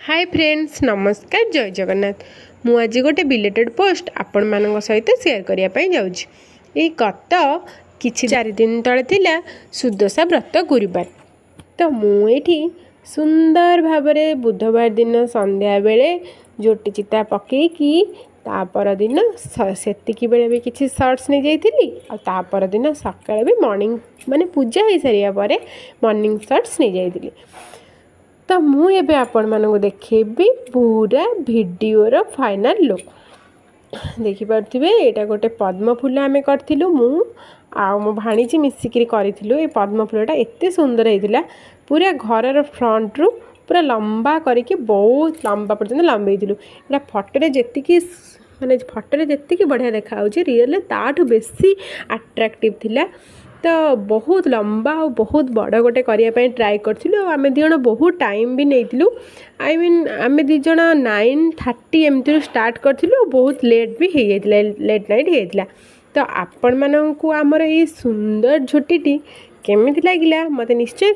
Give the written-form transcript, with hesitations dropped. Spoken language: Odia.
ହାଏ ଫ୍ରେଣ୍ଡସ୍, ନମସ୍କାର, ଜୟ ଜଗନ୍ନାଥ। ମୁଁ ଆଜି ଗୋଟେ ବିଲେଟେଡ଼ ପୋଷ୍ଟ ଆପଣମାନଙ୍କ ସହିତ ସେୟାର କରିବା ପାଇଁ ଯାଉଛି। ଏଇ ଗତ କିଛି 4 ଦିନ ତଳେ ଥିଲା ସୁଦଶା ବ୍ରତ ଗୁରୁବାର। ତ ମୁଁ ଏଇଠି ସୁନ୍ଦର ଭାବରେ ବୁଧବାର ଦିନ ସନ୍ଧ୍ୟାବେଳେ ଝୋଟି ଚିତା ପକେଇକି, ତା ପରଦିନ ସେତିକି ବେଳେ ବି କିଛି ସଟ୍ସ ନେଇଯାଇଥିଲି ଆଉ ତା ପରଦିନ ସକାଳେ ବି ମର୍ଣ୍ଣିଂ, ମାନେ ପୂଜା ହେଇସାରିବା ପରେ ମର୍ଣ୍ଣିଂ ସଟ୍ସ ନେଇଯାଇଥିଲି। ତ ମୁଁ ଏବେ ଆପଣମାନଙ୍କୁ ଦେଖେଇବି ପୁରା ଭିଡ଼ିଓର ଫାଇନାଲ୍ ଲୁକ୍। ଦେଖିପାରୁଥିବେ, ଏଇଟା ଗୋଟେ ପଦ୍ମ ଫୁଲ ଆମେ କରିଥିଲୁ। ମୁଁ ଆଉ ମୋ ଭାଣିଜୀ ମିଶିକିରି କରିଥିଲୁ। ଏ ପଦ୍ମ ଫୁଲଟା ଏତେ ସୁନ୍ଦର ହେଇଥିଲା, ପୁରା ଘରର ଫ୍ରଣ୍ଟରୁ ପୁରା ଲମ୍ବା କରିକି ବହୁତ ଲମ୍ବା ପର୍ଯ୍ୟନ୍ତ ଲମ୍ବେଇଥିଲୁ। ଏଇଟା ଫଟୋରେ ଯେତିକି, ମାନେ ଫଟୋରେ ଯେତିକି ବଢ଼ିଆ ଦେଖାହେଉଛି, ରିଏଲ୍ରେ ତାଠୁ ବେଶୀ ଆଟ୍ରାକ୍ଟିଭ୍ ଥିଲା। ତ ବହୁତ ଲମ୍ବା ଆଉ ବହୁତ ବଡ଼ ଗୋଟେ କରିବା ପାଇଁ ଟ୍ରାଏ କରିଥିଲୁ ଆଉ ଆମେ 2 ଜଣ ବହୁତ ଟାଇମ୍ ବି ନେଇଥିଲୁ। I mean, ଆମେ 2 ଜଣ 9:30 ଏମିତିରୁ ଷ୍ଟାର୍ଟ କରିଥିଲୁ ଆଉ ବହୁତ ଲେଟ୍ ବି ହେଇଯାଇଥିଲା, ଲେଟ୍ ନାଇଟ୍ ହେଇଯାଇଥିଲା। ତ ଆପଣମାନଙ୍କୁ ଆମର ଏଇ ସୁନ୍ଦର ଝୋଟିଟି କେମିତି ଲାଗିଲା, ମୋତେ ନିଶ୍ଚୟ